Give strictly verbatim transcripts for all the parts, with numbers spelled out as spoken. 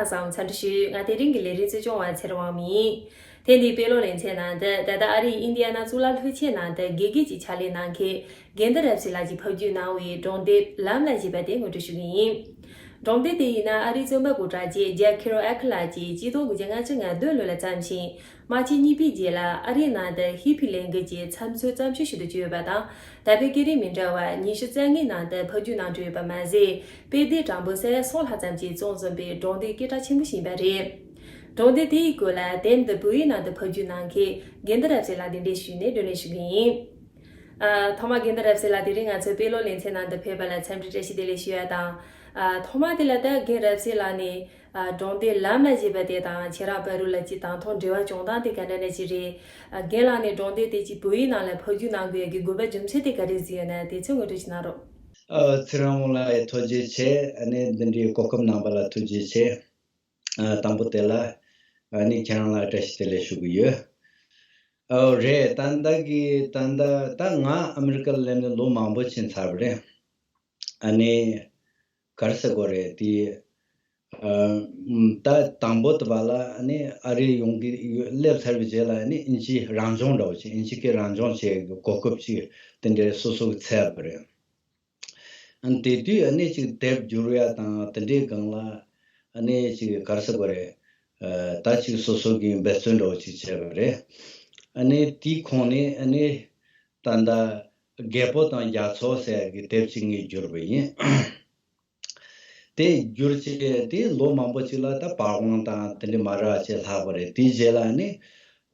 ལྷག་བསམ་འཚམས་འདྲི་ཞུ། ང་དེ་རིང་གི་ལས་རིམ་གཙོ་སྐྱོང་བ་ཚེ་རིང་དབང་མོ་ཡིན། ཐེངས་འདིའི་དཔེ་ཀློག་ལེ་ཚན་ནང་དུ་ད་ལྟ་ཨ་རིའི་ཨིན་ཌི་ཡ་ན་གཙུག་ལག་སློབ་ཆེན་ནང་དུ་དགེ་རྒན་གྱི་ཕྱག་ལས་གནང་མཁན་དགེ་འདུན་རབ་གསལ་ལགས་ཀྱིས་ཕབ་བསྒྱུར་གནང་བའི་སྒྲུང་དེབ་ལམ་ལ་ཞེས་པ་དེ་ངོ་སྤྲོད་ཞུ་གི་ཡིན། སྒྲུང་དེབ་དེ་ཡིན་ན་ཨ་རིའི་རྩོམ་པ་པོ་གྲགས་ཅན་ཇེག་ཁེ་རོ་ཨེ་ཁི་ལགས་ཀྱིས་གཅིག་སྟོང་དགུ་བརྒྱ་ལྔ་བཅུ་ང་བདུན་ལོ་ལ་བརྩམས་ཤིང་། དམག་ཆེན་གཉིས་པའི་རྗེས་ལ་ཨ་རིའི་ནང་དུ་ཧི་བྷི་ལས་འགུལ་གྱི་ཚབ་མཚོན་བརྩམས་ཆོས་ཞིག་ཏུ་གྱུར་ཡོད་པ་དང་། ད་ཕན་སྐད་རིགས་མི་འདྲ་བ་ཉི་ཤུ་རྩ་ལྔའི་ནང་དུ་ཕབ་བསྒྱུར་གནང་འདྲ་ཡོད་པ་མ་ཟད། དཔེ་དེབ་གྲངས་འབོར་ས་ཡ་གསུམ་ལྷག་ཙམ་གྱིས་རྩོམ་ཟིན་པའི་སྒྲུང་དེབ་སྐད་གྲགས་ཆེན་པོ་ཞིག་ཡིན་པ་རེད། སྒྲུང་དེབ་དེའི་སྐོར་ལ་དེབ་འདི་བོད་ཡིག་ནང་དུ་ཕབ་བསྒྱུར་གནང་མཁན་དགེ་འདུན་རབ་གསལ་ལགས་གདན་འདྲེན་ཞུས་ནས་བགྲོ་གླེང་ཞུ་གི་ཡིན། ཨ། ཐོག་མར་དགེ་འདུན་རབ་གསལ་ལགས་དེ་རིང་ང་ཚོའི་དཔེ་ཀློག་ལེ་ཚན་ནང་དུ་ཕེབས་པ་ལ་འཚམས་འདྲི་བཀྲ་ཤིས་བདེ་ལེགས་ཞུ་ཡ་དང་། ཨ། ཐོག་མ་དེ་ལ་ད་རྒན་རབ་གསལ་ལགས་ནས། ཨ། སྒྲུང་དེབ་ལམ་ལ་ཞེས་པ་དེ་དང་ཁྱེད་རང་བར་དུ་ལ་ཅིག་དང་ཐོག་འབྲེལ་བ་བྱུང་སྟངས་དེ་ག་འདྲ་འདྲ་ཅིག་རེད། ཨ། རྒན་ལགས་ནས་སྒྲུང་དེབ་དེ་ཅིག་བོད་ཡིག་ནང་ལ་ཕབ་བསྒྱུར་གནང་དགོས་ཡ་གི་དགོས་པ་རྒྱུ་མཚན་དེ་ག་རེ་ཟིག་ཡོད་ན་དེ་ཚོ་ངོ་སྤྲོད་ཅིག་གནང་རོགས། ཨ། ཚེ་རིང་དབང་མོ་ལགས་ཐུགས་རྗེ་ཆེ། ཨ་ནི་འདི་འདྲའི་གོ་སྐབས་གནང་པ་ལ་ཐུགས་རྗེ་ཆེ། ཨ། དང་པོ་དེ་ལ་ཨ་ནི་ཁྱེད་རང་ལ་བཀྲ་ཤིས་བདེ་ལེགས་ཞུ་གི་ཡོད། ཨོ་རེད། ད་ལྟ་གི་ད་ལྟ་ད་ང་ཨ་མི་རི་ཀར་སླེབས་ནས་ལོ་མང་པོ་ཕྱིན་ཚར་བ་རེད། ཨ་ནི་ག་རེ་ཟེར་དགོས་རེད་དེ། ཨ། ད་དང་པོ་དེ་བ་ལ་ཨ་ནི་ཨ་རི་ཡོང་གི་སླེབས་ཚར་བའི་རྗེས་ལ་ཨ་ནི་ཨིན་ཇི་རང་སྦྱོང་འདྲ་བོ་ཅིག་ཨིན་ཇི་སྐད་རང་སྦྱོང་བྱེད་གོ་སྐབས་ཅིག་དེ་འདྲའི་སོ་སོ་གི་འཚོལ་བ་རེད། ཨ་ནི་དེ་དུས་ཨ་ནི་ཅིག་དེབ་བསྒྱུར་ཡ་དང་དེ་འདྲའི་སྒང་ལ་ཨ་ནི་ཅིག་ག་རེ་ཟེར་དགོས་རེད། ཨ། ད་ཅིག་སོ་སོ་གི་འབད་བརྩོན་འདྲ་བོ་ཅིག་བྱས་པ་རེད། ཨ་ནི་དེའི་ཁོངས་ནས་ཨ་ནི་ད་ལྟ་རྒད་པོ་དང་རྒྱ་མཚོ་ཟེར་གི་དེབ་ཅིག་ངས་བསྒྱུར་བ་ཡིན། དེ་བསྒྱུར་བྱས་དེ་ལོ་མང་པོ་ཅིག་ལ་ད་པར་དབང་དང་དེ་འདྲ་མ་རག་བྱས་ལྷག་པ་རེད། དེའི་རྗེས་ལ་ནི་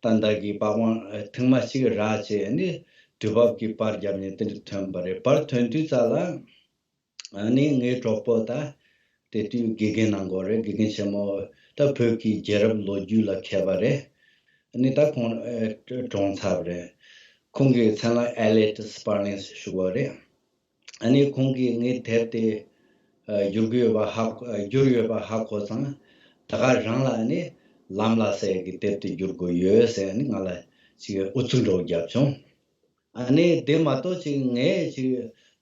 ད་ལྟ་གི་པར་དབང་ཐེངས་མ་གཅིག་རག་བྱས་ནི་དུས་བབ་ཀྱི་པར་བརྒྱབ་ནས་དེ་འདྲ་ཐོན་པ་རེད། པར་ཐོན་དུས་ཙ་ལ་ཨ་ནི་ངའི་གྲོགས་པོ་ད་དེ་དུས་དགེ་རྒན་གནང་གི་ཡོད་རེད། དགེ་རྒན་ཆེན་མོ་ད་བོད་ཀྱི་རྒྱལ་རབས་ལོ་རྒྱུས་ལ་མཁས་པ་རེད། ཨ་ནི་ད་ཁོང་ཨེ་གྲོངས་ཚར་བ་རེད། ཁོང་གི་མཚན་ལ་ཨེ་ལེ་ཊི་སི་པར་ལིང་ཞུ་གི་ཡོད་རེད། ཨ་ནི་ཁོང་གིས་ངའི་དེབ་དེ་ཨ་བསྒྱུར་གྱི་ཡོད་པ་ཧ་གོ་ཨ་བསྒྱུར་ཡོད་པ་ཧ་གོ་ཙང་། ད་ག་རང་ལ་ཨ་ནི་ལམ་ལ་ཟེར་གྱི་དེབ་དེ་བསྒྱུར་དགོས་ཡོད་ཟེར་ཨ་ནི་ང་ལ་ཅིག་ཨུ་ཚུགས་འདྲ་བོ་བརྒྱབ་བྱུང་། ཨ་ནི་དེ་མ་གཏོགས་ཅིག་ངས་ཅིག་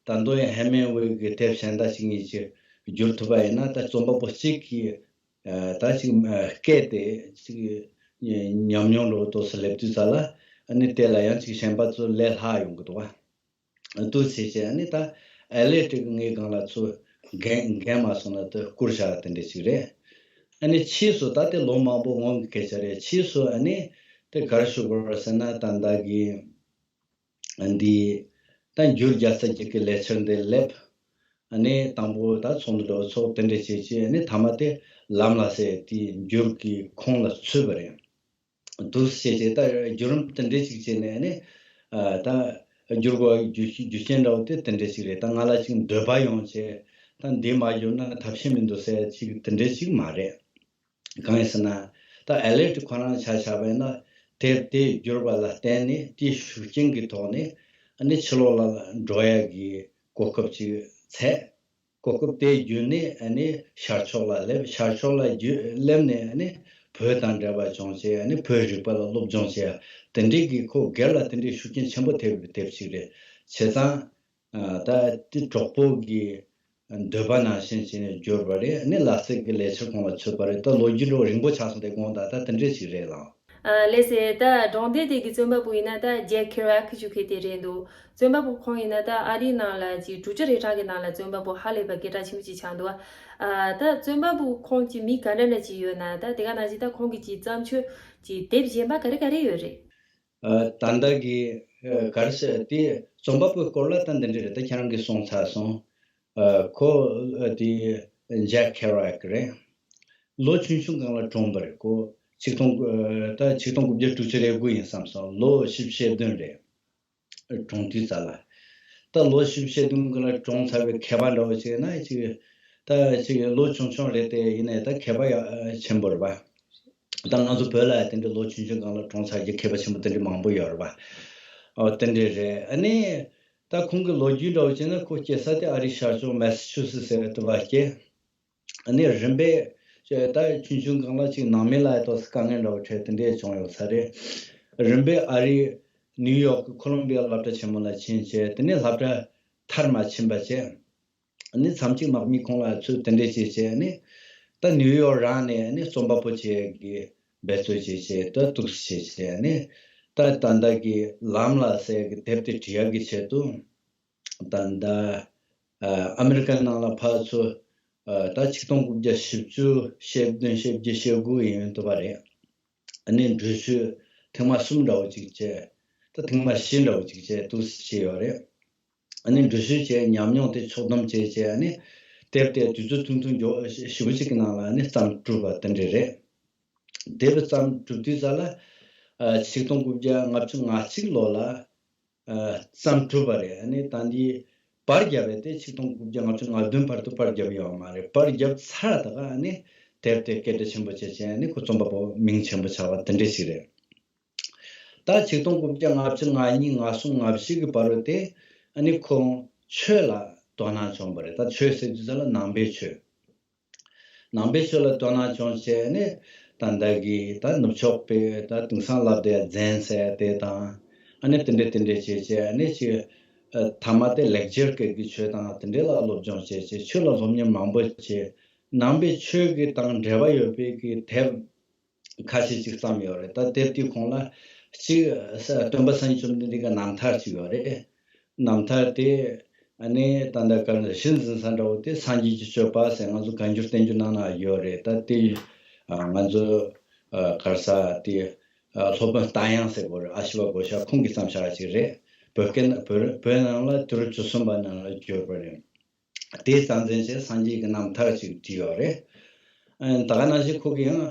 ད་དུང་ཡང་ཧེ་མིང་ཝེ་གི་དེབ་གཞན་དག་ཅིག་ཉིད་ཅིག་བསྒྱུར་ཐུབ་པ་ཡིན་ན་ད་རྩོམ་པ་པོ་གཅིག་གིས་ཨ་ད་ཅིག་ཨ་སྐད་དེ་ཅིག་ཉམས་མྱོང་འདྲ་བོ་ཏོག་ཙམ་སླེབས་དུས་ཙ་ལ་ཨ་ནི་དེ་ལ་ཡང་ཅིག་གཞན་པ་ཚོ་ལས་སླ་ཡོང་གི་འདུག་བ། འདུག་བྱས་བྱས་ཨ་ནི་ད་ཨེ་ལེ་ཊི་གི་ངའི་སྒང་ལ་ཚུར་འགན་འགན་མ་སོང་ན་ད་བསྐུར་བཞག་དེ་འདྲ་ཅིག་རེད། ཨ་ནི་ཕྱིས་སུ་ད་དེ་ལོ་མང་པོ་སྔོན་གྱི་སྐད་ཆ་རེད། ཕྱིས་སུ་ཨ་ནི་དེ་ག་རེ་ཞུ་དགོས་རེད་ཟེར་ན་ད་ལྟ་གི་འདི་ད་འགྱུར་རྒྱལ་ས་རྒྱུད་ཀྱི་ལས་འཆར་འདི་སླེབས། ཨ་ནི་དང་པོ་ད་ཚོགས་འདུ་འདྲ་བོ་ཚོགས་དེ་འདྲ་བྱས་བྱས་ཨ་ནི་མཐའ་མ་དེ་ལམ་ལ་ཟེར་དེ་འགྱུར་གྱི་ཁོངས་ལ་ཚུད་པ་རེད། འདུག་བྱས་བྱས་ད་བརྒྱུད་རིམ་དེ་འདྲ་ཅིག་བྱས་ནས་ཨ་ནི་ཨ་ད་བསྒྱུར་བ་རྒྱུ་རྒྱུ་རྐྱེན་འདྲ་བོ་དེ་དེ་འདྲ་ཅིག་རེད། ད་ང་ལ་ཅིག་འདོད་པ་ཡོང་བྱས་ད་འདི་མ་བསྒྱུར་ན་ཐབས་ཤེས་མི་འདུག་ཟེར་ཅིག་དེ་འདྲ་ཅིག་མ་རེད། གང་ཡིན་ཟེར་ན། ད་ཨེ་ལེ་ཊི་ཁོ་རང་ཆ་བཞག་པ་ཡིན་ན་དེབ་དེ་བསྒྱུར་བ་ལ་བརྟེན་ནས་དེའི་ཤུགས་རྐྱེན་གྱི་ཐོག་ནས་ཨ་ནི་ཕྱི་ལོགས་ལ་འགྲོ་ཡ་གི་གོ་སྐབས་ཅིག་འཚོལ། གོ་སྐབས་དེ་བརྒྱུད་ནས་ཨ་ནི་ཤར་ཕྱོགས་ལ་སླེབས། ཤར་ཕྱོགས་ལ་བརྒྱུད་སླེབས་ནས་ཨ་ནི་བོད་དང་འབྲེལ་བ་བྱུང་བྱས་ཨ་ནི་བོད་རིག་པ་ལ་སློབ་སྦྱོང་བྱས། དེ་འདྲའི་གི་ཁོ་སྒེར་ལ་དེ་འདྲའི་ཤུགས་རྐྱེན་ཆེན་པོ་ཐེབས་པའི་དེབ་ཅིག་རེད། བྱས་ཙང་། ཨ། ད་དེ་གྲོགས་པོ་གི་འདོད་པ་ནང་བཞིན་བྱས་ནས་བསྒྱུར་བ་རེད། ཨ་ནི་ལ་རྩེ་གི་ལས་འཆར་ཁོང་ལ་ཚུད་པ་རེད། ད་ལོ་རྒྱུས་འདྲ་བོ་རིང་པོ་ཆགས་སོང་སྟེ་དགོངས་དག་ད་དེ་འདྲས་ཞིག་རེད་ལགས། ཨ། ལགས་སེ། ད་སྒྲུང་དེབ་དེ་གི་རྩོམ་པ་པོ་ཡིན་ན་ད་ཇེག་ཁེ་རོ་ཨེ་ཁི་ཞུ་མཁན་དེ་རེད་འདུག་རྩོམ་པ་པོ་ཁོང་ཡིན་ན་ད་ཨ་རིའི་ནང་ལ་ཅིག་དྲུག་ཅུ་རེ་གྲངས་ཀྱི་ནང་ལ་རྩོམ་པ་པོ་ཧ་ལས་པ་སྐད་གྲགས་ཆེན་པོ་ཅིག་ཆགས་འདུག་ཨ། ད་རྩོམ་པ་པོ་ཁོང་གི་མིང་ག་འདྲ་འདྲ་ཅིག་ཡོད་ན། ད་དེ་ག་ནང་བཞིན་ད་ཁོང་གི་ཅིག་བརྩམས་ཆོས་ཀྱི་དེབ་གཞན་པ་ག་རེ་ག་རེ་ཡོད་རེད། ཨ། ད་ལྟ་གི་ཨ་ག་རེ་ཟེར་དེ་རྩོམ་པ་པོའི་སྐོར་ལ་ད་འདི་འདྲ་རེད། ད་ཁྱེད་རང་གིས་གསུངས་ཚར་སོང་། ཨ། ཁོ་ཨ་དེ་ཇེག་ཁེ་རོ་ཨེ་ཁི་རེད། ལོ་ཆུང་ཆུང་སྒང་ལ་གྲོངས་པ་རེད། ཁོ་ཆིག་སྟོང་ཨ་ད་ཆིག་སྟོང་དགུ་བརྒྱ་དྲུག་ཅུ་རེ་དགུ་ཡིན་བསམ་སོང་། ལོ་བཞི་བཅུ་ཞེ་བདུན་རེད། གྲོངས་དུས་ཙ་ལ། ད་ལོ་བཞི་བཅུ་ཞེ་བདུན་སྒང་ལ་གྲོངས་ཚར་བའི་མཁས་པ་འདྲ་བོ་ཅིག་ན་ཅིག་ད་ཅིག་ལོ་ཆུང་ཆུང་རེད་དེ་ཡིན་ནའི་ད་མཁས་པ་ཡ་ཆེན་པོ་རེད་པ། ད་ང་ཚོ་བོད་ལ་ཡང་དེ་འདྲའི་ལོ་ཆུང་ཆུང་སྒང་ལ་གྲོངས་ཚར་གྱི་མཁས་པ་ཆེན་པོ་དེ་འདྲ་མང་པོ་ཡོད་རེད་པ། ཨོ་དེ་འདྲ་རེད། ཨ་ནི་ད་ཁོང་གི་ལོ་རྒྱུས་འདྲ་བོ་བྱས་ན་ཁོ་སྐྱེས་ས་དེ་ཨ་རིའི་ཤར་ཕྱོགས་མེ་སི་ཆུ་སི་སེ་ཟེར་བའི་དུ་བ་སྐྱེས། ཨ་ནི་རིམ་པས་ད་ཆུང་ཆུང་སྒང་ལ་ཅིག་ནང་མི་ལ་ཡང་ཏོག་ཙམ་དཀའ་ངལ་འདྲ་བོ་འཕྲད་དེ་འདྲ་བྱུང་ཡོད་ས་རེད། རིམ་པས་ཨ་རིའི་ནིའུ་ཡོག་གི་ཁོ་ལོམ་བི་ཡ་སློབ་གྲྭ་ཆེན་མོ་ལ་ཕྱིན་བྱས་དེ་ནས་སློབ་གྲྭ་མཐར་མ་ཕྱིན་པ་བྱས། ཨ་ནི་མཚམས་གཅིག་དམག་མིས་ཁོང་ལ་ཚུར་དེ་འདྲས་བྱས་བྱས་ཨ་ནི་ ད་ནིའུ་ཡོག་རང་ནས་ནི་རྩོམ་པ་པོ་བྱས་ཀྱི་འབད་རྩོལ་བྱས་བྱས་ད་འདུག་སེ་བྱས་བྱས་ནི་ད་ད་ལྟ་གི་ལམ་ལ་ཟེར་གི་དེབ་དེ་བྲི་ཡག་གི་ཆེད་དུ། ད་ལྟ་ཨ་མེ་རི་ཀ་ནང་ལ་ཕར་ཚུར་ད་ཆིག་སྟོང་དགུ་བརྒྱ་བཞི་བཅུ་ཞེ་བདུན་ཞེ་བརྒྱད་ཞེ་དགུ་ཡིན་འདུག་པ་རེད། ཨ་ནི་འགྲུལ་བཞུད་ཐེངས་མ་གསུམ་འདྲ་བོ་ཅིག་བྱས། ད་ཐེངས་མ་བཞི་འདྲ་བོ་ཅིག་བྱས་འདུག་སེ་བྱས་ཡོད་རེད། ཨ་ནི་འགྲུལ་བཞུད་བྱས་ཉམས་མྱོང་དེ་ཕྱོགས་བསྡོམས་བྱས་བྱས་ཨ་ནི་དེབ་དེ་དུས་ཚོད་ཐུང་ཐུང་མགྱོགས་ཞེ་པོ་ཅིག་གི་ནང་ལ་ཨ་ནི་བརྩམས་གྲུབ་པ་དེ་འདྲ་རེད། དེབ་བརྩམས་གྲུབ་དུས་ཙ་ལ་ཆིག་སྟོང་དགུ་བརྒྱ་ལྔ་བཅུ་ང་གཅིག་ལོ་ལ་བརྩམས་གྲུབ་པ་རེད། ཨ་ནི་ད་འདི་པར་བརྒྱབ་པ་དེ་ཆིག་སྟོང་དགུ་བརྒྱ་ལྔ་བཅུ་ང་བདུན་བར་དུ་པར་བརྒྱབ་ཡོད་མ་རེད། པར་བརྒྱབ་ཚར་ད་ག་ཨ་ནི་དེབ་དེ་སྐད་གྲགས་ཆེན་པོ་བྱས་བྱས་ཨ་ནི་ཁོ་རྩོམ་པ་པོ་མིང་ཆེན་པོ་ཆགས་པ་དེ་འདྲ་ཞིག་རེད། ད་ཆིག་སྟོང་དགུ་བརྒྱ་ལྔ་བཅུ་ང་གཉིས་ང་གསུམ་ང་བཞི་གི་བར་དུ་དེ་ཨ་ནི་ཁོང་ཆོས་ལ་དོ་སྣང་བྱུང་བ་རེད། ད་ཆོས་ཟེར་དུས་ཙ་ལ་ནང་པའི་ཆོས། ནང་པའི་ཆོས་ལ་དོ་སྣང་བྱུང་བྱས་ནས་ད་ལྟ་གི་ད་ནུབ་ཕྱོགས་པའི་ད་དེང་སང་ལབ་བསྡད་ཡ་ཛེན་ཟེར་དེ་དང་ཨ་ནི་དེ་འདྲ་དེ་འདྲ་བྱས་བྱས་ཨ་ནི་ཅིག་ཨ་མཐའ་མ་དེ་ལེགས་སྦྱར་སྐད་ཀྱི་ཆོས་དང་དེ་འདྲ་ལ་སློབ་སྦྱོང་བྱས་བྱས་ཆོས་ལ་སློབ་གཉེར་མང་པོ་བྱས། ནང་པའི་ཆོས་ཀྱི་དང་འབྲེལ་བ་ཡོད་པའི་གི་དེབ་ཁ་ཤས་ཅིག་བརྩམས་ཡོད་རེད། ད་དེབ་དེའི་ཁོངས་ལ་གཅིག་སྟོན་པ་སངས་རྒྱས་བཅོམ་ལྡན་འདས་ཀྱི་རྣམ་ཐར་ཅིག་ཡོད་རེད། རྣམ་ཐར་དེ་ཨ་ནི་ད་ལྟ་ག་ནས་གཞི་འཛིན་ས་འདྲ་བོ་དེ་སངས་རྒྱས་ཀྱི་སྤྱོད་པ་ཟེར་ང་ཚོ་བཀའ་འགྱུར་བསྟན་འགྱུར་ནང་ན་ཡོད་རེད། ད་དེ་ང་ཚོ་ག་རེ་ཟེར་དེ་སློབ་དཔོན་རྟ་དབྱངས་ཟེར་དགོས་རེད། ཨ་ཤི་བ་གོ་ཤ་ཁོང་གིས་བརྩམས་བཞག་ཅིག་རེད། བོད་སྐད་བོད་བོད་ནང་ལ་དུས་རབས་བཅུ་གསུམ་པ་ནང་ལ་བསྒྱུར་བ་རེད། དེའི་རྩ་འཛིན་བྱས་སངས་རྒྱས་ཀྱི་རྣམ་ཐར་ཅིག་བྲིས་ཡོད་རེད། ཨ་ད་ག་ནང་བཞིན་ཁོ་གིས་ཡང་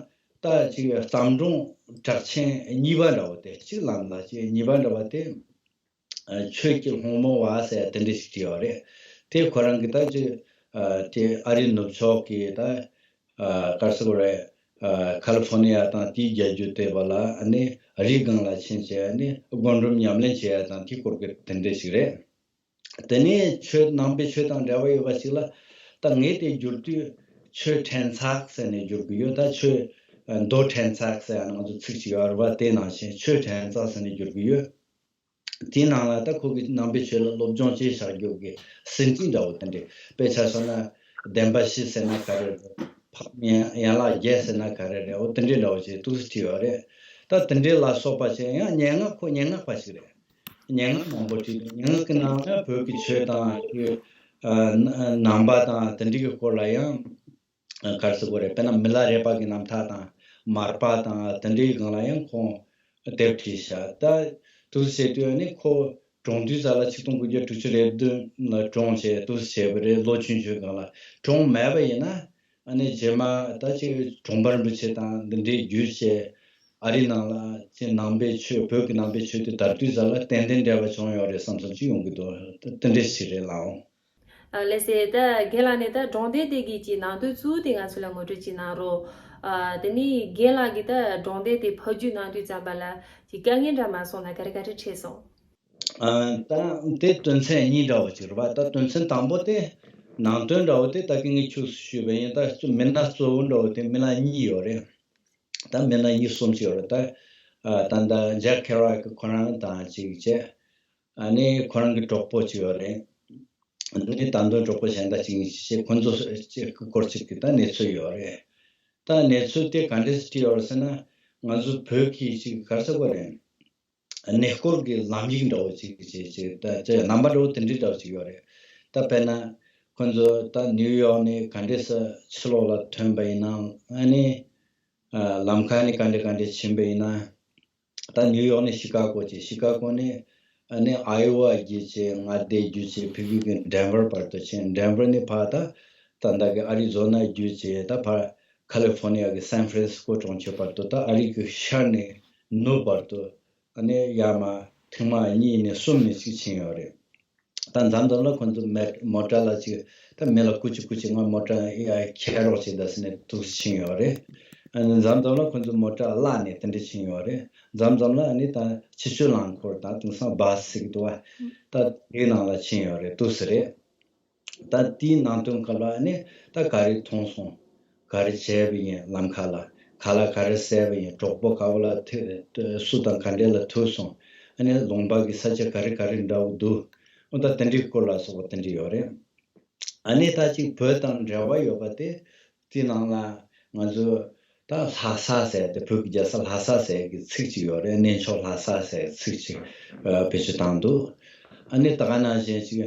ད་ཅིག་བརྩམས་སྒྲུང་གྲགས་ཆེན་གཉིས་པ་འདྲ་བོ་དེ་གཅིག་ལམ་ལ་ཅིག་གཉིས་པ་འདྲ་བ་དེ་ཆོས་ཀྱི་སློང་མོ་བ་ཟེར་དེ་འདྲ་ཞིག་བྲིས་ཡོད་རེད། དེ་ཁོ་རང་གིས་ད་ཅིག་དེ་ཨ་རིའི་ནུབ་ཕྱོགས་ཀྱི་ད་ག་རེ་ཟེར་དགོས་རེད། ཁ་ལི་ཧྥོ་ནི་ཡ་དང་དེའི་རྒྱལ་རྒྱུད་དེ་བ་ལ་ཨ་ནི་རི་སྒང་ལ་ཕྱིན་བྱས་ཨ་ནི་སྒོམ་སྒྲུབ་ཉམས་ལེན་བྱེད་ཡ་དང་དེའི་སྐོར་གྱི་དེ་འདྲ་ཞིག་རེད། དེ་ནས་ཆོས་ནང་པའི་ཆོས་དང་འབྲེལ་བ་ཡོད་པ་ཞིག་ལ་ད་ངས་དེ་བསྒྱུར་དུས་ཆོས་ཕྲན་ཚེགས་ཟེར་ནས་བསྒྱུར་གྱི་ཡོད། ད་ཆོས་མདོ་ཕྲན་ཚེགས་ཟེར་ཡང་ང་ཚོ་ཚིག་ཅིག་ཡོད་རེད་བ། དེ་ནང་བཞིན་ཆོས་ཕྲན་ཚེགས་ཟེར་ནས་བསྒྱུར་གྱི་ཡོད། དེའི་ནང་ལ་ད་ཁོ་གིས་ནང་པའི་ཆོས་ལ་སློབ་སྦྱོང་བྱས་བཞག་རྒྱུ་གི་ཟིན་བྲིས་འདྲ་བོ་དེ་འདྲ་དཔེ་ཆ་བཞག་ན་བདེན་པ་བཞི་ཟེར་ན་ག་རེ་རེད། འཕགས་པའི་ཡན་ལག་བརྒྱད་ཟེར་ན་ག་རེ་རེད། འོ་དེ་འདྲའི་འདྲ་བོ་ཞིག་འདུག་སེ་བྲིས་ཡོད་རེད། ད་དེ་འདྲའི་ལ་སོགས་པ་བྱས་ཡང་སྙན་ངག་ཁོ་སྙན་ངག་པ་ཞིག་རེད། སྙན་ངག་མང་པོ་བྲིས་འདུག་སྙན་ངག་གི་ནང་ལ་བོད་ཀྱི་ཆོས་དང་ཨ་ནང་པ་དང་དེ་འདྲའི་གི་སྐོར་ལ་ཡང་ག་རེ་ཟེར་དགོས་རེད། དཔེར་ན་མི་ལ་རས་པ་གི་རྣམ་ཐར་དང་མར་པ་དང་དེ་འདྲའི་སྒང་ལ་ཡང་ཁོང་དེབ་བྲིས་བཞག་ད་འདུག་སེ་བྱས་དུས་ནི་ཁོ་གྲོངས་དུས་ཙ་ལ་ཆིག་སྟོང་དགུ་བརྒྱ་དྲུག་ཅུ་རེ་བདུན་ལ་གྲོངས་བྱས་འདུག་སེ་བྱས་པ་རེད། ལོ་ཆུང་ཆུང་སྒང་ལ། གྲོངས་མེད་པ་ཡིན་ན་ཨ་ནི་རྗེས་མ་ད་ཅིག་གྲོང་པ་རིན་པོ་ཆེ་དང་འདི་འདྲའི་བརྒྱུད་བྱས་ཨ་རི་ནང་ལ་ཅིག་ནང་པའི་ཆོས་བོད་ཀྱི་ནང་པའི་ཆོས་དེ་དར་དུས་ཙ་ལ་ཏན་ཏན་འབྲེལ་བ་བྱུང་ཡོད་རེད་བསམ་བསམ་ཅིག་ཡོང་གི་འདུག་དེ་འདྲ་ཞིག་རེད་ལགས། ཨ་ལགས་སེ། ད་རྒན་ལགས་ནས་ད་སྒྲུང་དེབ་དེ་གི་ཅིག་ནང་དོན་གཙོ་བོ་དེ་ང་ཚོ་ལ་ངོ་སྤྲོད་ཅིག་གནང་རོགས། ཨ་དེ་ནས་རྒན་ལགས་ཀྱིས་ད་སྒྲུང་དེབ་དེ་ཕབ་སྒྱུར་གནང་དུས་ཙམ་པ་ལ་ཅིག་དཀའ་ངལ་འདྲ་མ་སོང་ན་ག་རེ་ག་རེ་འཕྲད་སོང་། ཨ་ད་དེ་དོན་ཚན་གཉིས་འདྲ་བོ་ཅིག་རེད་པ། ད་དོན་ཚན་དང་པོ་དེ་ནང་དོན་འདྲ་བོ་དེ་ད་གིན་ངས་ཁྱུག་ཙམ་ཞུས་པ་ཡིན། ད་མི་སྣ་གཙོ་བོ་འདྲ་བོ་དེ་མི་སྣ་གཉིས་ཡོད་རེད། ད་མི་སྣ་གཉིས་གསུམ་ཅིག་ཡོད་རེད། ད་ཨ་ད་ད་ཇེག་ཁེ་རོག་ཁོ་རང་དང་ཅིག་བྱས། ཨ་ནི་ཁོ་རང་གི་གྲོགས་པོ་ཅིག་ཡོད་རེད། ཨ་ནི་ད་དུང་གྲོགས་པོ་གཞན་དག་ཅིག་ཡིན་ཞེས་ཁོ་ཚོ་ཅིག་གི་སྐོར་ཅིག་གི་ད་གནས་ཚུལ་ཡོད་རེད། ད་གནས་ཚུལ་དེ་ག་འདྲས་སེ་བྲིས་ཡོད་རེད་ཟེར་ན། ང་ཚོ་བོད་ཀྱི་ཅིག་ག་རེ་ཟེར་དགོས་རེད། གནས་སྐོར་གྱི་ལམ་ཡིག་འདྲ་བོ་ཅིག་ཅིག་ཅིག་ད་ཅིག་རྣམ་པ་འདྲ་བོ་དེ་འདྲའི་འདྲ་བོ་ཅིག་ཡོད་རེད། ད་དཔེར་ན་ཁོ་ཚོ་ད་ནིའུ་ཡོག་ནས་ག་འདྲས་སེ་ཕྱི་ལོགས་ལ་ཐོན་པ་ཡིན་ནའང་ཨ་ནི་ལམ་ཁ་ནས་ག་འདྲས་ག་འདྲས་ཕྱིན་པ་ཡིན་ན། ད་ནིའུ་ཡོག་ནས་ཤི་ཀ་གོ་བྱས། ཤི་ཀ་གོ་ནས་ཨ་ནི་ཨའི་ཝ་བརྒྱུད་བྱས། མངའ་སྡེ་བརྒྱུད་བྱས་ཕ་གི་གི་ཌེན་ཝར་བར་དུ་ཕྱིན། ཌེན་ཝར་ནས་ཕར་ད་ད་ལྟ་གི་ཨ་རི་ཛོ་ན་བརྒྱུད་བྱས་ད་ཕར་ཁ་ལི་ཧྥོ་ནི་ཡ་གི་སན་ཧྥ་རན་སི་ཀོ་གྲོང་ཁྱེར་བར་དུ། ད་ཨ་རི་གི་ཤར་ནས་ནུབ་བར་དུ་ཨ་ནི་ཡར་མར་ཐེངས་མ་གཉིས་ནས་གསུམ་ནས་གཅིག་ཕྱིན་ཡོད་རེད། ད་མཚམས་མཚམས་ལ་ཁོ་ཚོ་མེ་མོ་ཊ་ལ་ཅིག་ད་མི་ལ་སྐུ་མཁྱེན་སྐུ་མཁྱེན་ང་མོ་ཊ་ཡ་འཁྱེར་རོགས་བྱེད་ད་ཟེར་ནས་འདུག་སེ་ཕྱིན་ཡོད་རེད། ཨ་ནི་མཚམས་མཚམས་ལ་ཁོ་ཚོ་མོ་ཊ་བརླགས་ནས་དེ་འདྲ་ཕྱིན་ཡོད་རེད། མཚམས་མཚམས་ལ་ཨ་ནི་ད་ཕྱི་སྤྱོད་རླངས་འཁོར་ད་དེང་སང་བཱ་སི་ཟེར་གི་འདུག་བ། ད་དེའི་ནང་ལ་ཕྱིན་ཡོད་རེད་འདུག་སེ་རེད། ད་དེའི་ནང་དོན་སྐབས་ལ་ཨ་ནི་ད་ག་རེ་མཐོང་སོང་། ག་རེ་བྱས་པ་ཡིན། ལམ་ཁ་ལ་ག་ལ་ག་རེ་བཟས་པ་ཡིན། གྲོགས་པོ་ག་བ་ལ་ཐུག་སུ་དང་ག་འདྲས་ལ་ཐུག་སོང་། ཨ་ནི་ལུང་པ་གི་ས་ཆ་ག་རེ་ག་རེ་འདྲ་བོ་འདུག་འོ་ད་དེ་འདྲའི་སྐོར་ལ་སོགས་པ་དེ་འདྲ་ཡོད་རེད། ཨ་ནི་ད་ཅིག་བོད་དང་འབྲེལ་བ་ཡོད་པ་དེ་ དེའི་ནང་ལ་ང་ཚོ་ད་ལྷ་ས་ཟེར་ཏེ་བོད་ཀྱི་རྒྱལ་ས་ལྷ་ས་ཟེར་གྱི་ཚིག་ཅིག་ཡོད་རེད། གནས་མཆོག་ལྷ་ས་ཟེར་ཚིག་ཅིག་ཨ་བེད་སྤྱོད་བཏང་འདུག་ཨ་ནི་ད་ག་ནང་བཞིན་ཅིག་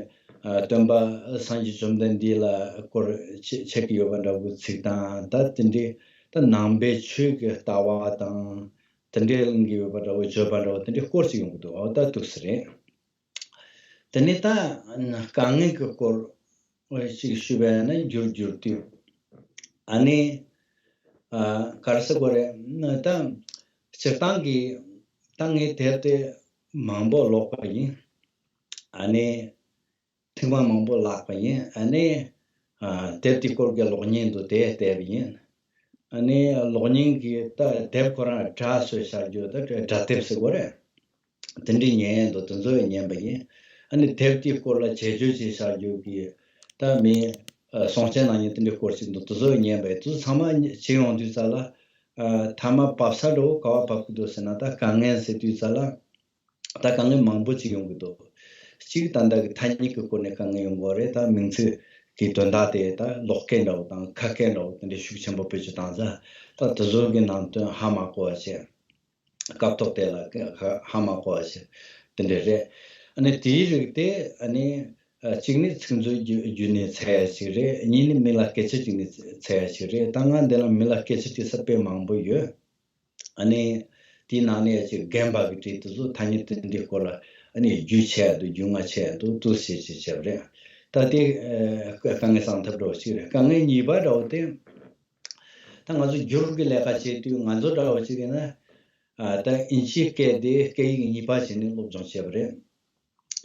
ཨ་སྟོན་པ་སངས་རྒྱས་བཅོམ་ལྡན་འདས་ལ་སྐོར་ཆེ་ཆེ་གི་ཡོད་པ་འདྲ་བོའི་ཚིག་དང་། ད་དེ་འདྲའི་ད་ནང་པའི་ཆོས་ཀྱི་ལྟ་བ་དང་དེ་འདྲའི་གླེང་གི་ཡོད་པ་འདྲ་བོ། བརྗོད་པ་འདྲ་བོ་དེ་འདྲའི་སྐོར་ཅིག་ཡོང་གི་འདུག་འོ་ད་འདུག་སེ་རེད། དེ་ནས་ད་དཀའ་ངལ་གྱི་སྐོར་ཅིག་ཞུས་པ་ཡིན་ན་འགྱུར་འགྱུར་དུས། ཨ་ནི་ཨ་ག་རེ་ཟེར་དགོས་རེད། ད་སྤྱིར་བཏང་གི་ད་ངས་དེབ་དེ་མང་པོ་ཀློག་པ་ཡིན། ཨ་ནི་ཐེངས་མ་མང་པོ་བཀླགས་པ་ཡིན། ཨ་ནི་ཨ་དེབ་དེའི་སྐོར་གྱི་གློག་བརྙན་དུ་དེ་བལྟས་པ་ཡིན། ཨ་ནི་གློག་བརྙན་གྱི་ད་དེབ་ཁོ་རང་སྒྲ་བཟོས་བཞག་རྒྱུ་ད་སྒྲ་དེབ་ཟེར་དགོས་རེད། དེ་འདྲའི་ཉན་ཡས་འདུག་དེ་ཚོ་ཡང་ཉན་པ་ཡིན། ཨ་ནི་དེབ་དེའི་སྐོར་ལ་དཔྱད་བརྗོད་བྱས་བཞག་རྒྱུ་གི་ད་མི་ཨ་གསུང་བཤད་གནང་མཁན་དེ་འདྲའི་སྐོར་ཞིག་འདུག་དེ་ཚོ་ཡང་ཉན་པ་ཡིན། དེ་ཚོ་ཚང་མ་བྱས་ཡོང་དུས་ཙ་ལ་ཨ་མཐའ་མ་བབས་ས་འདྲ་བོ་ག་བ་བབས་ཀྱི་འདུག་ཟེར་ན། ད་དཀའ་ངལ་ཟེར་དུས་ཙ་ལ་ད་དཀའ་ངལ་མང་པོ་ཅིག་ཡོང་གི་འདུག་གཅིག་ད་ལྟ་གི་ཐ་སྙད་ཀྱི་སྐོར་ནས་དཀའ་ངལ་ཡོང་གི་ཡོད་རེད། ད་མིང་ཚིག་གི་དོན་དག་དེ་ད་ཀློག་སྐད་འདྲ་བོ་དང་ཁ་སྐད་འདྲ་བོ་དེ་འདྲའི་ཤུགས་ཆེན་པོ་བེད་སྤྱོད་བཏང་ཙང་ད་དེ་ཚོ་གི་ནང་དོན་ཧ་མ་གོ་བ་བྱས། སྐབས་ཐོག་དེ་ལ་ཧ་མ་གོ་བ་ཞིག་དེ་འདྲ་རེད། ཨ་ནི་དེའི་རིགས་དེ་ཨ་ནི་ཨ་གཅིག་ནི་ཚིག་མཛོད་བརྒྱུད་བརྒྱུད་ནས་འཚོལ་ཡ་ཞིག་རེད། གཉིས་ནི་མི་ལ་སྐད་ཆ་གཅིག་ནས་འཚོལ་ཡ་ཞིག་རེད། ད་ང་འདི་ལ་མི་ལ་སྐད་ཆ་དྲིས་ས་དཔེ་མང་པོ་ཡོད། ཨ་ནི་དེའི་ནང་ནས་ཅིག་རྒན་པ་གི་དྲིས། དེ་ཚོ་ཐ་སྙད་དེ་འདྲའི་སྐོར་ལ་ཨ་ནི་རྒྱུས་ཆེ་ཡ་འདུག་རྒྱུས་མངའ་ཆེ་ཡ་འདུག་འདུག་སེ་ཅིག་བྱས་པ་རེད། ད་དེ་ཨ་དཀའ་ངལ་སེལ་ཐབས་འདྲ་བོ་ཞིག་རེད། དཀའ་ངལ་གཉིས་པ་འདྲ་བོ་དེ། ད་ང་ཚོ་འགྱུར་གྱི་ལས་ཀ་བྱེད་དུས་ང་ཚོ་འདྲ་བོ་ཅིག་ཡིན་ན། ཨ་ད་དབྱིན་ཇིའི་སྐད་དེ་སྐད་ཡིག་གཉིས་པ་བྱས་ནས་སློབ་སྦྱོང་བྱས་པ་རེད།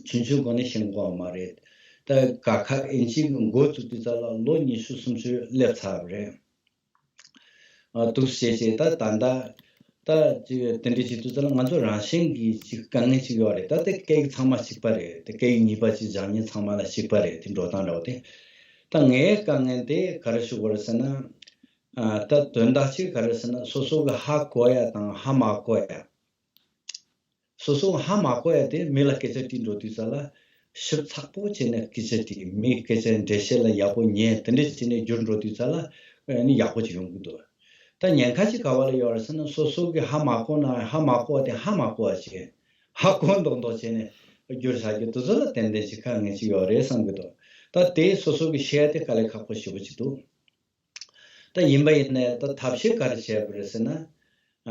ཆུང་ཆུང་སྒང་ནས་ཤེས་དགོས་པ་མ་རེད། ད་ག་ཁ་དབྱིན་ཇིའི་འགོ་བཙུགས་དུས་ཙ་ལ་ལོ་ཉི་ཤུ་སུམ་ཅུ་སླེབས་ཚར་བ་རེད། ཨ་འདུག་སེ་བྱས་བྱས་ད་ད་ལྟ་ད་ཅིག་དེ་འདྲ་བྱེད་དུས་ཙ་ལ་ང་ཚོ་རང་བཞིན་གྱིས་ཅིག་དཀའ་ངལ་ཅིག་ཡོད་རེད། ད་དེ་སྐད་ཡིག་ཚང་མ་གཅིག་པ་རེད། དེ་སྐད་ཡིག་གཉིས་པ་ཅིག་སྦྱང་མཁན་ཚང་མ་ལ་གཅིག་པ་རེད། དེ་འགྲོ་སྟངས་འདྲ་བོ་དེ། ད་ངའི་དཀའ་ངལ་དེ་ག་རེ་ཞུ་དགོས་རེད་ཟེར་ན། ཨ་ད་དོན་དག་ཅིག་ག་རེ་ཟེར་ན། སོ་སོ་གི་ཧ་གོ་ཡ་དང་ཧ་མ་གོ་ཡ། སོ་སོ་གི་ཧ་མ་གོ་ཡ་དེ་མི་ལ་སྐད་ཆ་དྲིས་འགྲོ་དུས་ཙ་ལ་ཞིབ་ཚགས་པོ་བྱས་ནས་སྐད་ཆ་དྲིས། མིའི་སྐད་ཆ་འགྲེལ་བཤད་ལ་ཡག་པོ་ཉན། དེ་འདྲ་བྱས་ནས་བསྒྱུར་འགྲོ་དུས་ཙ་ལ་ཨ་ནི་ཡག་པོ་ཅིག་ཡོང་གི་འདུག་ད་ཉེན་ཁ་ཅིག་ག་བ་ལ་ཡོད་རེད་ཟེར་ན། སོ་སོ་གི་ཧ་མ་གོ་ན་ཧ་མ་གོ་བ་དེ་ཧ་མ་གོ་བ་བྱས། ཧ་གོ་མདོག་མདོག་བྱས་ནས་བསྒྱུར་བཞག་རྒྱུ་དེ་ཚོ་ལ་ཏན་ཏན་ཅིག་དཀའ་ངལ་ཅིག་ཡོད་རེད་བསམ་གྱི་འདུག་ད་དེ་སོ་སོ་གི་ཤེས་ཡ་དེ་དཀའ་ལས་ཁག་པོ་ཞེ་པོ་ཅིག་འདུག་ད་ཡིན་པ་ཡིན་ནའི་ད་ཐབས་ཤེས་ག་རེ་བྱས་པ་རེད་ཟེར་ན།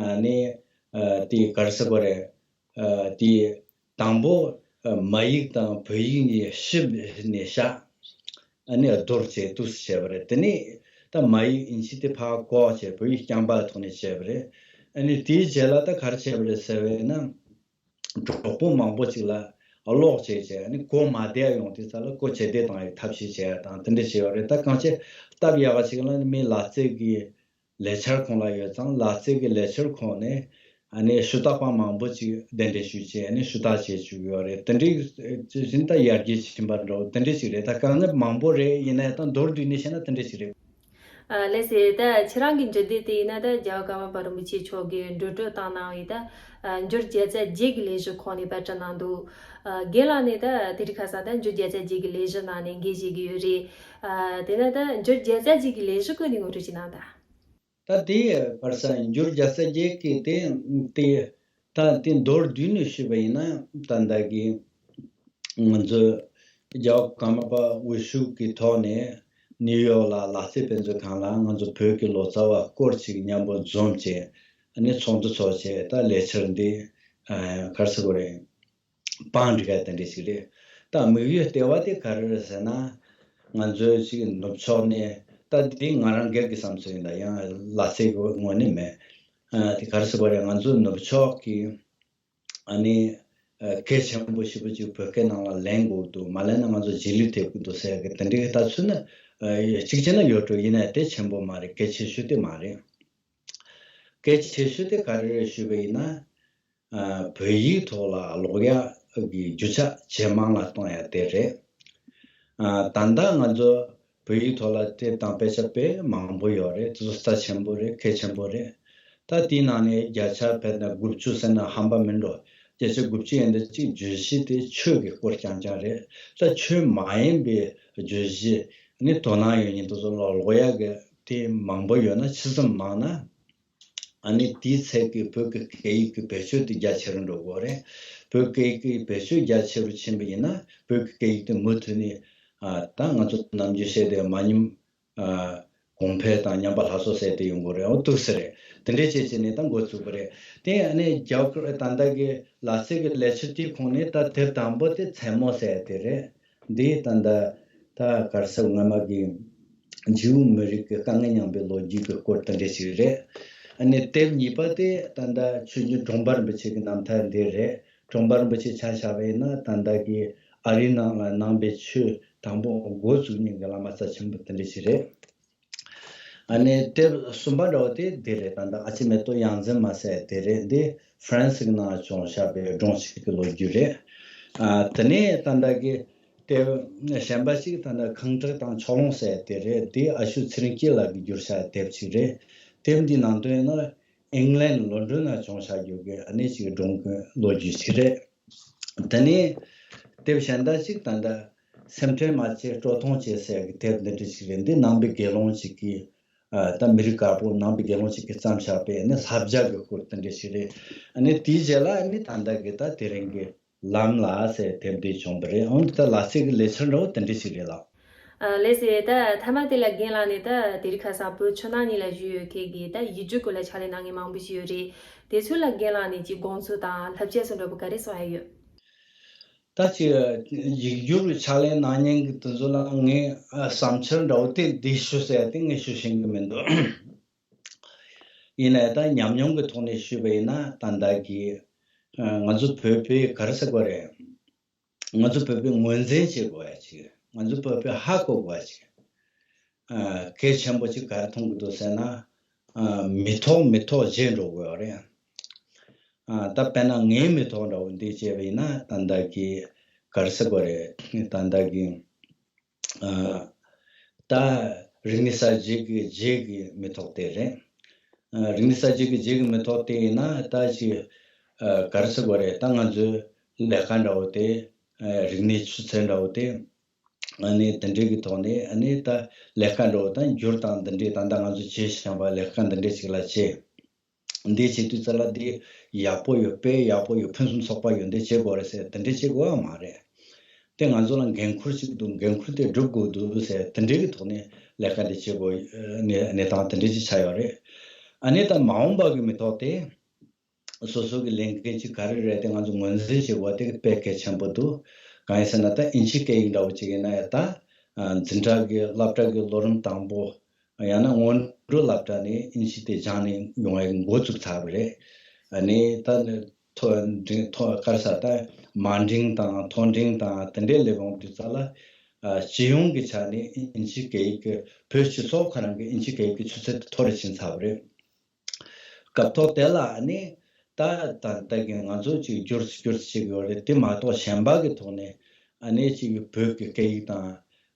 ཨ་ནི་ཨ་དེ་ག་རེ་ཟེར་དགོས་རེད། ཨ་དེ་དང་པོ་ཨ་མ་ཡིག་དང་བོད་ཡིག་གཉིས་ཕྱི་ནས་བཞག་ཨ་ནི་རྡོལ་བྱས་འདུག་སེ་བྱས་པ་རེད། དེ་ནས་ད་མ་ཡིག་དབྱིན་ཇི་དེ་ཕར་འགོག་བྱས་བོད་ཡིག་རྐྱང་པ་ཐོག་ནས་བྱས་པ་རེད། ཨ་ནི་དེའི་རྗེས་ལ་ད་ག་རེ་བྱས་པ་རེད་ཟེར་བས་ན། གྲོགས་པོ་མང་པོ་ཅིག་ལ་ཀློག་བྱས་བྱས། ཨ་ནི་གོ་མ་བདེ་ཡ་ཡོང་དུས་ཙ་ལ་གོ་ཇེ་བདེ་བཏང་ཡའི་ཐབས་ཤེས་བྱས་ཡ་དང་དེ་འདྲ་བྱས་ཡོད་རེད། ད་གང་ཅི་སྟབས་ཡག་ག་ཅིག་ལ་ནི་མི་ལག་རྩལ་གྱི་ལས་འཆར་ཁང་ལ་ཡོད་ཙང་། ལག་རྩལ་གྱི་ལས་འཆར་ཁང་ནས་ཨ་ནི་ཞུ་དག་པ་མང་པོ་ཅིག་གདན་འདྲེན་ཞུས་བྱས་ཨ་ནི་ཞུ་དག་བྱས་བཅུག་ཡོད་རེད། དེ་འདྲའི་ཅི་བཞིན་ད་ཡར་རྒྱས་ཕྱིན་པ་འདྲ་བོ་དེ་འདྲ་ཅིག་རེད། ད་དཀའ་ངལ་མང་པོ་རེད། ཡིན་ནའི་ད་མདོར་བསྡུས་ནས་བཤད་ན་དེ་འདྲ་ཅིག་རེད། ཨ་ལགས་སེ། ད་ཁྱེད་རང་གི་འཇུག་འདེབས་དེ་ཡིན་ན་ད་རྒྱལ་བ་ཀརྨ་པ་རིན་པོ་ཆེ་མཆོག་གིས་འགྲོ་གྲོན་བཏང་གནང་བའི་ད་ཨ་འགྱུར་རྒྱལ་ཚད་བརྒྱད་ཀྱི་ལས་གཞི་ཁོངས་ནས་པར་སྐྲུན་གནང་འདུག་ཨ་རྒན་ལགས་ནས་ད་དེ་རིང་ཁ་སང་ད་འགྱུར་རྒྱལ་ཚད་བརྒྱད་ཀྱི་ལས་གཞི་ནང་ནས་འགན་བཞེས་ཀྱི་ཡོད་རེད། ཨ་དེ་ན་ད་འགྱུར་རྒྱལ་ཚད་བརྒྱད་ཀྱི་ལས་གཞི་སྐོར་ནས་ངོ་སྤྲོད་ཅིག་གནང་དང་། ད་དེ་བར་ས་འགྱུར་རྒྱལ་ཚད་བརྒྱད་ཀྱི་དེ་དེ་ད་དེ་མདོར་བསྡུས་ནས་ཞུས་པ་ཡིན་ན། ད་ལྟ་གི་ང་ཚོ་རྒྱལ་བ་ཀརྨ་པ་དབུ་བཞུགས་ཀྱི་ཐོག་ནས་ནིའུ་ཡོག་ལ་ལག་རྩལ་དཔེ་མཛོད་ཁང་ལ་ང་ཚོ་བོད་ཀྱི་ལོ་ཙཱ་བ་སྐོར་ཅིག་མཉམ་པོ་འཛོམས་བྱས་ཨ་ནི་ཚོགས་འདུ་ཚོགས་བྱས། ད་ལས་འཆར་འདི་ཨ་ག་རེ་ཟེར་དགོས་རེད། བང་སྒྲིག་ག་དེ་འདྲ་ཞིག་རེད། ད་དམིགས་ཡུལ་ལྟེ་བ་དེ་ག་རེ་རེད་ཟེར་ན། ང་ཚོའི་ཅིག་ནུབ་ཕྱོགས་ནས། ད་འདི་ང་རང་སྒེར་གྱི་བསམ་ཚུལ་ཡིན། ད་ཡང་ལག་རྩལ་གྱི་ངོས་ནས་མེད། ཨ་དེ་ག་རེ་ཟེར་དགོས་རེད། ང་ཚོ་ནུབ་ཕྱོགས་ཀྱི་ཨ་ནི་ཨ་གལ་ཆེན་པོ་ཞེ་པོ་ཅིག་བོད་སྐད་ནང་ལ་ལེན་དགོས་འདུག་མ་ལེན་ན་ང་ཚོ་རྗེས་ལུས་ཐེབས་ཀྱི་འདུག་ཟེར་གི་དེ་འདྲའི་ལྟ་ཚུལ་ནི་ཨ་གཅིག་བྱས་ན་ཡོད་འགྲོ། ཡིན་ནའི་དེ་ཆེན་པོ་མ་རེད། གལ་ཆེ་ཤོས་དེ་མ་རེད། གལ་ཆེ་ཤོས་དེ་ག་རེ་རེད་ཞུས་པ་ཡིན་ན། ཨ་བོད་ཡིག་ཐོག་ལ་ཀློག་ཡག་གི་རྒྱུ་ཆ་ཇེ་མང་ལ་གཏོང་ཡག་དེ་རེད། ཨ་ད་ལྟ་ང་ཚོ་བོད་ཡིག་ཐོག་ལ་དེབ་དང་དཔེ་ཆ་དཔེ་མང་པོ་ཡོད་རེད། དེ་ཚོ་རྩ་ཆེན་པོ་རེད། གལ་ཆེན་པོ་རེད། ད་དེའི་ནང་ནས་བརྒྱ་ཆ་དཔེར་ན་དགུ་བཅུ་ཟེར་ན་ཧམ་པ་མིན་འགྲོ། བརྒྱ་ཆ་དགུ་བཅུ་ཡན་དུ་གཅིག་བརྗོད་གཞི་དེ་ཆོས་ཀྱི་སྐོར་རྐྱང་རྐྱང་རེད། ད་ཆོས་མ་ཡིན་པའི་བརྗོད་གཞི་ནི་དོ་སྣང་ཡོད་མཁན་དེ་ཚོ་ལ་ཀློག་ཡག་གི་ དེ་མང་པོ་ཡོད་ན་ཆི་ཙམ་མང་ན། ཨ་ནི་དེའི་ཚད་ཀྱི་བོད་ཀྱི་སྐད་ཡིག་གི་བེད་སྤྱོད་དེ་རྒྱ་ཆེ་རུ་འགྲོ་དགོས་རེད། བོད་སྐད་ཡིག་གི་བེད་སྤྱོད་རྒྱ་ཆེ་རུ་ཕྱིན་པ་ཡིན་ན་བོད་ཀྱི་སྐད་ཡིག་དེ་མུ་མཐུད་ནས་ཨ་ད་ང་ཚོ་ནམ་རྒྱུན་བཤད་དེ་མ་ཉམས། ཨ་གོང་འཕེལ་དང་མཉམ་པ་སླར་གསོ་ཟེར་དེ་ཡོང་གི་རེད། འོ་འདུག་སེ་རེད། དེ་འདྲས་བྱས་བྱས་ནས་ད་འགོ་བཙུགས་པ་རེད། དེ་ཨ་ནི་རྒྱ་གར་ད་ལྟ་གི་ལ་རྩེ་གི་ལས་བྱེད་དེའི་ཁོངས་ནས་ད་དེབ་དང་པོ་དེ་མཚན་མོ་ཟེར་དེ་རེད། འདི་ད་ལྟ་ད་ག་རེ་ཟེར་སྔ་མ་གི་ཇིའུ་མི་རིགས་ཀྱི་དཀའ་ངལ་མྱངས་པའི་ལོ་རྒྱུས་ཀྱི་སྐོར་དེ་འདྲས་ཞིག་རེད། ཨ་ནི་དེབ་གཉིས་པ་དེ་ད་ལྟ་ཆོས་རྒྱལ་གྲོང་པ་རིན་པོ་ཆེ་གི་རྣམ་ཐར་འདི་རེད། གྲོང་པ་རིན་པོ་ཆེ་ཆ་བཞག་པ་ཡིན་ན་ད་ལྟ་གི་ཨ་རིའི་ནང་ལ་ནང་པའི་ཆོས་དང་པོ་འགོ་བཙུགས་མཁན་གྱི་བླ་མ་རྩ་ཆེན་པོ་དེ་འདྲ་ཞིག་རེད། ཨ་ནི་དེབ་གསུམ་པ་འདྲ་བོ་དེ་འདི་རེད། ད་ལྟ་ཨ་ཅེ་མེ་ཏོག་གཡང་འཛིན་མ་ཟེར་དེ་རེད། འདི་ཧྥ་རན་སི་གི་ནང་བྱུང་བཞག་པའི་སྒྲུང་ཞིག་གི་ལོ་རྒྱུས་རེད། ཨ་དེ་ནས་ད་ལྟ་གི་དེབ་གཞན་པ་ཞིག་ད་ལྟ་ཁང་བྲག་དང་ཕྱོགས་ལྷུང་ཟེར་དེ་རེད། འདི་ཨ་ཤུ་ཚེ་རིང་སྐྱིད་ལགས་ཀྱིས་བསྒྱུར་བཞག་དེབ་ཅིག་རེད། དེབ་འདིའི་ནང་དོན་ནི་ཨིང་ལན་ལོན་ཌོན་ན་བྱུང་བཞག་རྒྱུ་གི་ཨ་ནི་ཅིག་སྒྲུང་གི་ལོ་རྒྱུས་ཅིག་རེད། དེ་ནས་དེབ་གཞན་དག་ཅིག་ད་ལྟ་སེམས་ཁྲལ་མ་བྱེད་སྤྲོ་ཐོངས་བྱེད་ཟེར་གི་དེབ་འདི་འདྲ་ཅིག་རེད། འདི་ནང་པའི་དགེ་སློང་ཅིག་གིས་ཨ་ད་མི་རིགས་དཀར་པོ་ནང་པའི་དགེ་སློང་ཅིག་གིས་བརྩམས་བཞག་པའི་ཨ་ནི་བསླབ་བྱ་གི་སྐོར་དེ་འདྲ་ཞིག་རེད། ཨ་ནི་དེའི་རྗེས་ལ་ཨ་ནི་ད་ལྟ་གི་ད་དེ་རིང་གི་ལམ་ལ་ཟེར་དེབ་འདི་བྱུང་བ་རེད། འོན་ཏེ་ད་ལ་རྩེ་གི་ལས་འཆར་འདྲ་བོ་དེ་འདྲ་ཞིག་རེད་ལགས། ཨ་ལགས་སེ། ད་མཐའ་མ་དེ་ལ་རྒན་ལགས་ནས་ད་དེ་རིང་ཁ་སང་བོད་ཕྱི་ནང་གཉིས་ལ་བཞུགས་ཡོད་མཁན་གྱི་ད་ཡིག་སྒྱུར་སྐོར་ལ་ཕྱག་ལས་གནང་མཁན་མང་པོ་ཞིག་ཡོད་རེད། དེ་ཚོ་ལ་རྒན་ལགས་ནས་ཅིག་དགོངས་ཚུལ་དང་བསླབ་བྱ་སོགས་འདྲ་པོ་ག་རེ་གསུང་ཡ་ཡོད། ད་ཅིག་ཡིག་སྒྱུར་ཕྱག་ལས་གནང་མཁན་གྱི་དེ་ཚོ་ལ་ངས་ཨ་བསམ་འཆར་འདྲ་བོ་དེ་འདི་ཞུ་ཟེར་ཡ་དེ་ངས་ཞུ་ཤེས་ཀྱི་མི་འདུག་ཡིན་ནའི་ད་ཉམས་མྱོང་གི་ཐོག་ནས་ཞུས་པ་ཡིན་ན་ད་ལྟ་གི་ཨ་ང་ཚོ་བོད་པའི་ག་རེ་ཟེར་དགོས་རེད། ང་ཚོ་བོད་པའི་ངོས་འཛིན་བྱེད་དགོས་ཡ་ཅིག་ང་ཚོ་བོད་པའི་ཧ་གོ་དགོས་ཡ་ཅིག་ཨ་གལ་ཆེན་པོ་ཅིག་ག་རེ་མཐོང་གི་འདུག་ཟེར་ན། ཨ་མི་ཐོག་མི་ཐོག་བརྗེད་འགྲོ་དགོས་པ་རེད། ཨ་ད་དཔེར་ན་ངའི་མི་ཐོག་འདྲ་བོ་འདི་བྱས་པ་ཡིན་ན་ད་ལྟ་གི་ག་རེ་ཟེར་དགོས་རེད། ད་ལྟ་གི་ཨ་ད་རིག་གནས་གསར་བརྗེ་གི་རྗེས་ཀྱི་མི་ཐོག་དེ་རེད། ཨ་རིག་གནས་གསར་བརྗེ་གི་རྗེས་ཀྱི་མི་ཐོག་དེ་ཡིན་ན་ད་ཅིག་ཨ་ག་རེ་ཟེར་དགོས་རེད། ད་ང་ཚོའི་ལས་ཀ་འདྲ་བོ་དེ་ཨ་རིག་གནས་ཆུ་ཚད་འདྲ་བོ་དེ། ཨ་ནི་དེ་འདྲའི་གི་ཐོག་ནས་ཨ་ནི་ད་ལས་ཀ་འགྲོ་དང་འགྱུར་དང་འདི་འདྲའི་ད་ལྟ་ང་ཚོ་བྱེད་བཞིན་པ་ལས་ཀ་འདི་འདྲའི་ཞིག་ལ་བྱེད། འདི་བྱེད་དུས་ཙ་ལ་འདི་ཡག་པོ་ཡོད་དཔེ་ཡག་པོ་ཡོད་ཕུན་སུམ་ཚོགས་པ་ཡོད་འདི་བྱེད་དགོས་རེད་ཟེར་དེ་འདྲའི་བྱེད་དགོས་པ་མ་རེད། དེ་ང་ཚོ་ལ་འགན་ཁུར་ཞིག་འདུག་འགན་ཁུར་དེ་སྒྲུབ་དགོས་འདུག་ཟེར་དེ་འདྲའི་གི་ཐོག་ནས་ལས་ཀ་འདི་བྱེད་དགོས་གནས་སྟངས་དེ་འདྲའི་ཅིག་ཆགས་ཡོད་རེད། ཨ་ནི་ད་མ་འོངས་པ་གི་མི་ཐོག་དེ། སོ་སོ་གི་ལས་འགན་ཅིག་ག་རེ་རེད་དེ་ང་ཚོ་ངོས་འཛིན་བྱེད་དགོས་དེ་དཔེ་གལ་ཆེན་པོ་འདུག་གང་ཡིན་ཟེར་ན་ད་ཨིན་ཇི་སྐད་ཡིག་འདྲ་བོ་ཅིག་ཡིན་ན་ཡང་ད་འཛིན་གྲྭ་གི་སློབ་གྲྭ་གི་ལོ་རིམ་དང་པོ་ཡང་ན་སྔོན་འགྲོ་སློབ་གྲྭ་ནས་ཨིན་ཇི་དེ་སྦྱངས་ནས་ཡོང་བའི་འགོ་བཙུགས་ཚར་བ་རེད། ཨ་ནི་ད་མཐོ་འབྲིང་མཐོ་ག་རེ་ཟེར་ད་མ་འབྲིང་དང་མཐོ་འབྲིང་དང་དེ་འདྲའི་སླེབས་ཡོང་དུས་ཙ་ལ་སྤྱི་ཡོངས་ཀྱི་ཆ་ནས་ཨིན་ཇི་སྐད་ཡིག་གི་བོད་སྤྱི་ཚོགས་ཁོ་རང་གི་ཨིན་ཇི་སྐད་ཡིག་གི་ཆུ་ཚད་མཐོ་རུ་ཕྱིན་ཚར་བ་རེད། སྐབས་ཐོག་དེ་ལ་ཨ་ནི་ད་ད་ལྟ་གི་ང་ཚོ་ཅིག་བསྒྱུར་བསྒྱུར་བྱེད་ཀྱི་ཡོད་རེད། དེ་མ་གཏོགས་གཞན་པ་གི་ཐོག་ནས་ཨ་ནི་ཅིག་བོད་ཀྱི་སྐད་ཡིག་དང་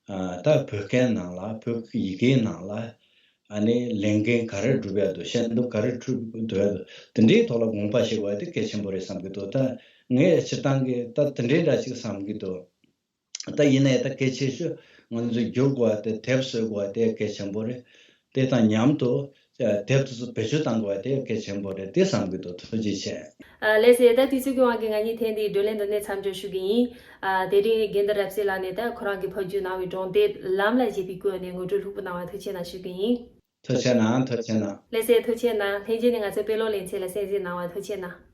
ཨ་ད་བོད་སྐད་ནང་ལ་བོད་ཀྱི་ཡི་གེའི་ནང་ལ་ཨ་ནི་ལས་འགན་ག་རེ་སྒྲུབ་ཡ་འདུག་བཤད་འདུག་ག་རེ་སྒྲུབ་འདུག་ཡ་འདུག་དེ་འདྲའི་ཐོག་ལ་དགོངས་པ་བཞེས་དགོས་ཡ་དེ་གལ་ཆེན་པོ་རེད་བསམ་གྱི་འདུག་ད་ངས་སྤྱིར་བཏང་གི་ད་དེ་འདྲའི་འདྲ་ཅིག་བསམ་གྱི་འདུག་ད་ཡིན་ནའི་ད་གལ་ཆེ་ཤོས་ང་ཚོས་བསྒྱུར་དགོས་པ་དེ་དེབ་བཟོ་དགོས་པ་དེ་གལ་ཆེན་པོ་རེད། དེ་དང་མཉམ་དུ་དེབ་དེ་ཚོ་བེད་སྤྱོད་གཏང་དགོས་པ་དེ་གལ་ཆེན་པོ་རེད། དེ་བསམ་གྱི་འདུག་ཐུགས་རྗེ་ཆེ། ཨ་ལགས་སེ། ད་དུས་ཚོད་ཀྱི་དབང་གིས་ང་གཉིས་ཐེངས་འདིའི་བགྲོ་གླེང་འདི་ནས་མཚམས་འཇོག་ཞུ་གི་ཡིན། ཨ་དེ་རིང་དགེ་འདུན་རབ་གསལ་ལགས་ནས་ད་ཁོ་རང་གིས་ཕབ་བསྒྱུར་གནང་བའི་སྒྲུང་དེབ་ལམ་ལ་བཞད་པའི་སྐུ་ནས་ངོ་སྤྲོད་ལྷུག་པོ་གནང་བར་ཐུགས་རྗེ་གནང་ཞུ་གི་ཡིན། ཐུགས་རྗེ་གནང་། ཐུགས་རྗེ་གནང་། ལགས་སེ། ཐུགས་རྗེ་གནང་། ལྷན་རྒྱས་ནས་ང་ཚོའི་དཔེ་ཀློག་ལེ་ཚན་ལ་གསན་གཟིགས་གནང་བར་ཐུགས་རྗེ་གནང་།